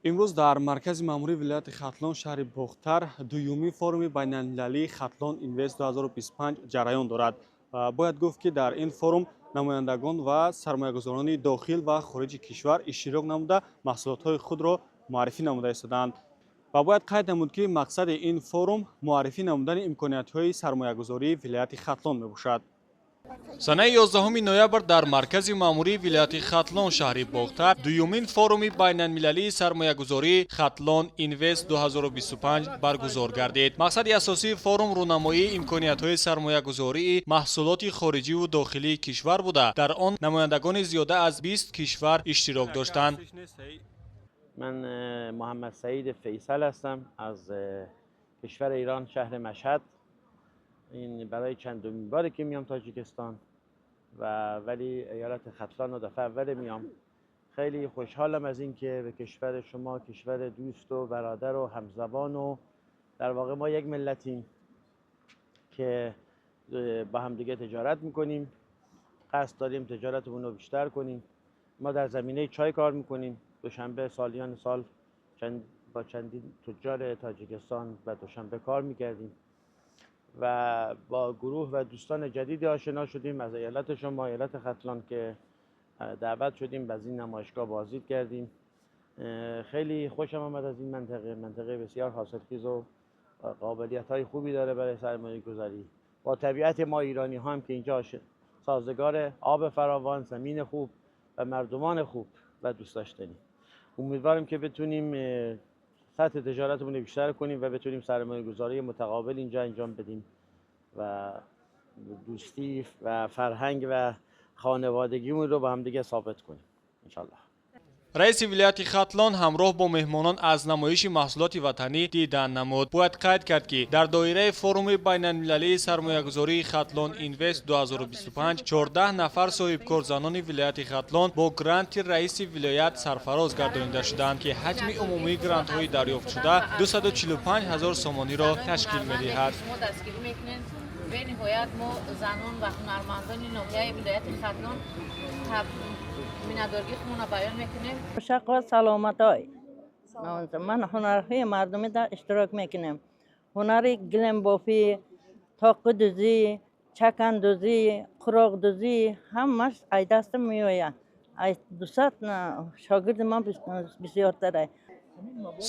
Имрӯз дар маркази маъмурии вилояти Хатлон, шаҳри Бохтар, дуюмин форуми байналмилалии Хатлон Инвест 2025 ҷараён дорад. Бояд гуфт, ки дар ин форум намояндагон ва сармоягузорони дохил ва хориҷи кишвар иштирок намуда, маҳсулотҳои худро муаррифӣ намуда истодаанд. Ва бояд қайд намуд, ки мақсади ин форум муаррифӣ намудани имкониятҳои сармоягузории вилояти Хатлон мебошад. Санаи 11 ноябр дар маркази маъмурии вилояти Хатлон, шаҳри Бохтар, дуюмин форуми байналмилалии сармоягузории Хатлон Инвест 2025 баргузор гардид. Мақсади асосии форум рӯнамоии имкониятҳои сармоягузории маҳсулоти хориҷиву дохилии кишвар буда, дар он намояндагони зиёда аз 20 кишвар иштирок доштанд. من محمد سعید فیصل هستم از کشور ایران، شهر مشهد. این برای چندمین باره که میام تاجیکستان و ولی ایالت ختلان رو دفعه اول میام. خیلی خوشحالم از اینکه به کشور شما، کشور دوست و برادر و همزبان و در واقع ما یک ملتیم که با همدیگه تجارت میکنیم، قصد داریم تجارتمون رو بیشتر کنیم. ما در زمینه چای کار میکنیم. دوشنبه سالیان سال با چندین تجار تاجیکستان و دوشنبه کار میکردیم و با گروه و دوستان جدیدی آشنا شدیم از ایالت شما، ایالت ختلان، که دعوت شدیم، از این نمایشگاه بازدید کردیم. خیلی خوشم آمد از این منطقه. منطقه بسیار حاصلخیز و قابلیت های خوبی داره برای سرمایه گذاری. با طبیعت ما ایرانی ها هم که اینجا سازگار، آب فراوان، زمین خوب و مردمان خوب و دوست داشتنی. امیدوارم که بتونیم سطح تجارتمون رو بیشتر کنیم و بتونیم سرمایه گذاری متقابل اینجا انجام بدیم و دوستی و فرهنگ و خانوادگیمون رو با هم دیگه ثابت کنیم انشالله. Раиси вилояти Хатлон ҳамроҳ бо меҳмонон аз намоиши маҳсулоти ватанӣ дидан намуд. Бояд қайд кард, ки дар доираи форуми байналмилалии сармоягузории Хатлон Инвест 2025 14 нафар соҳибкорзанони вилояти Хатлон бо гранти раиси вилоят сарфароз гардонида шуданд, ки ҳаҷми умумии грантҳои дарёфтшуда 245 ҳазор сомониро ташкил медиҳад. Шумо дастгирӣ мекунед. Бениҳоят мо, занон ва ҳунармандони ноҳияи вилояти Хатлон, миннатдории худро баён мекунем. Шақо саломатой. Ман ҳунарҳои мардумӣ дар иштирок мекунем: ҳунари гилембофӣ, тоқидӯзӣ, чакандӯзӣ, қуроқдӯзӣ, ҳамаш ай дастам меояд. Ай 200 шогирди ман бисёртара.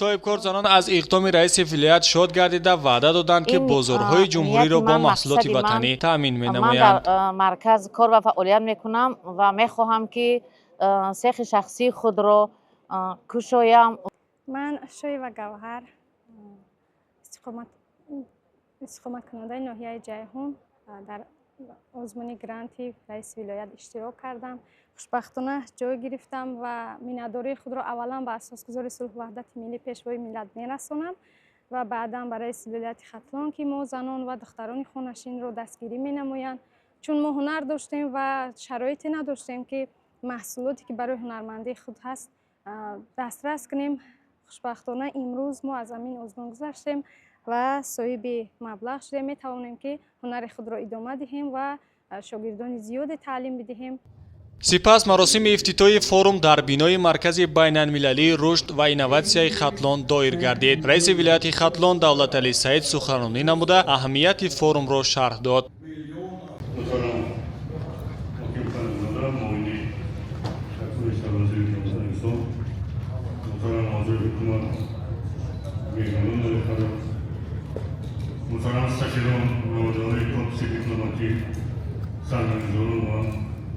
Соҳибкорзанон аз иқдоми раиси вилоят шод гардида, ваъда доданд, ки Ин, бозорҳои ҷумҳуриро нияти бо ман, маҳсулоти мақсади ман, ватанӣ таъмин ман менамоянд. Дар марказ кор ва фаъолият мекунам ва мехоҳам, ки сехи шахсии худро кушоям. Ман Шоева Гавҳар, истиқоматкунандаи ноҳияи Ҷайҳун, дар озмуни гранти раиси вилоят иштирок кардам. Хушбахтона ҷой гирифтам ва миннатдории худро аввалан ба асосгузори сулҳу ваҳдати миллӣ, Пешвои миллат мерасонам ва баъдан ба раиси вилояти Хатлон, ки мо, занон ва духтарони хонашинро дастгирӣ менамоянд, чун мо ҳунар доштем ва шароите надоштем, ки маҳсулоте, ки барои ҳунармандии худ ҳаст, дастрас кунем. Хушбахтона имрӯз мо аз ҳамин озмун гузаштем ва соҳиби маблағ шудем. Метавонем, ки ҳунари худро идома диҳем ва шогирдони зиёде таълим бидиҳем. Сипас маросими ифтитоҳи форум дар бинои Маркази байналмилалии рушд ва инноватсияи Хатлон доир гардид. Раиси вилояти Хатлон Давлаталӣ Саид суханронӣ намуда, аҳамияти форумро шарҳ дод. Муҳтарам Ҳоким Ханзода, муовини якуми сарвазири Тоҷикистон, муҳтарам аъзои ҳукумат, меҳмонони олиқадр, муҳтарам сафирон, намояндагони корпуси дипломатӣ, сармоягузорон ва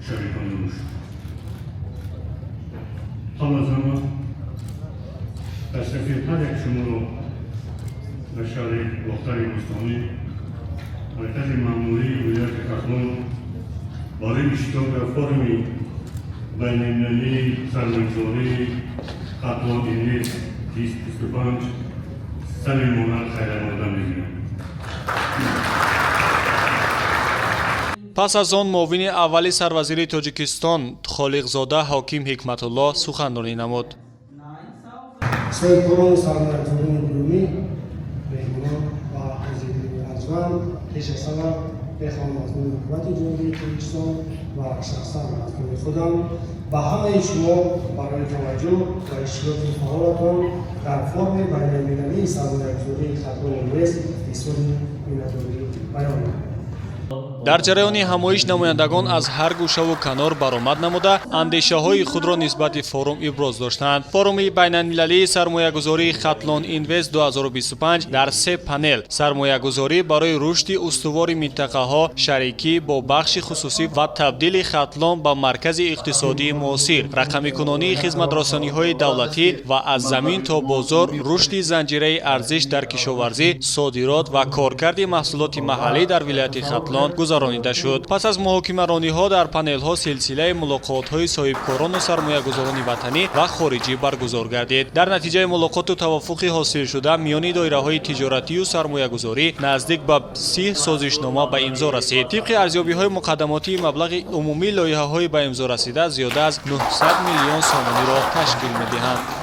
шарикони рушд, қабл аз ҳама ташрифи ҳар як шуморо ба шаҳри Бохтари бостонӣ, маркази маъмурии вилояти Хатлон, барои иштирок дар форуми байналмилалии сармоягузории Хатлон Инвест 2025 самимона хайрамода мегӯям. Пас аз он муовини аввали сарвазири Тоҷикистон Холиқзода Ҳоким Ҳикматуллоҳ суханронӣ намуд. Соҳибкорону сармоягузорони гиромӣ, меҳмонон ва ҳозирини арҷманд, пеш аз ҳама Мехоҳам аз номи Ҳукумати Ҷумҳурии Тоҷикистон ва шахсан аз номи худам ба ҳамаи шумо барои таваҷҷӯҳ ва иштироки фаъолатон дар форуми байналмилалии сармоягузории Хатлон Инвест изҳори миннатдорӣ баён намоям. Дар ҷараёни ҳамоиш намояндагон аз ҳар гӯшаву канор баромад намуда, андешаҳои худро нисбати форум иброз доштанд. Форуми байналмилалии сармоягузории Хатлон Инвест 2025 дар се панел: сармоягузорӣ барои рушди устувори минтақаҳо, шарикӣ бо бахши хусусӣ ва табдили Хатлон ба маркази иқтисодии муосир, рақамикунонии хизматрасониҳои давлатӣ ва аз замин то бозор, рушди занҷираи арзиш дар кишоварзӣ, содирот ва коркарди маҳсулоти маҳаллӣ дар вилояти Хатлон гузаронида шуд. Пас аз муҳокимарониҳо дар панелҳо силсилаи мулоқотҳои соҳибкорону сармоягузорони ватанӣ ва хориҷӣ баргузор гардид. Дар натиҷаи мулоқоту тавофуқи ҳосилшуда миёни доираҳои тиҷоратию сармоягузорӣ наздик ба 30 созишнома ба имзо расид. Тибқи арзёбиҳои муқаддамотии, маблағи умумии лоиҳаҳои ба имзо расида зиёда аз 900 миллион сомониро ташкил медиҳанд.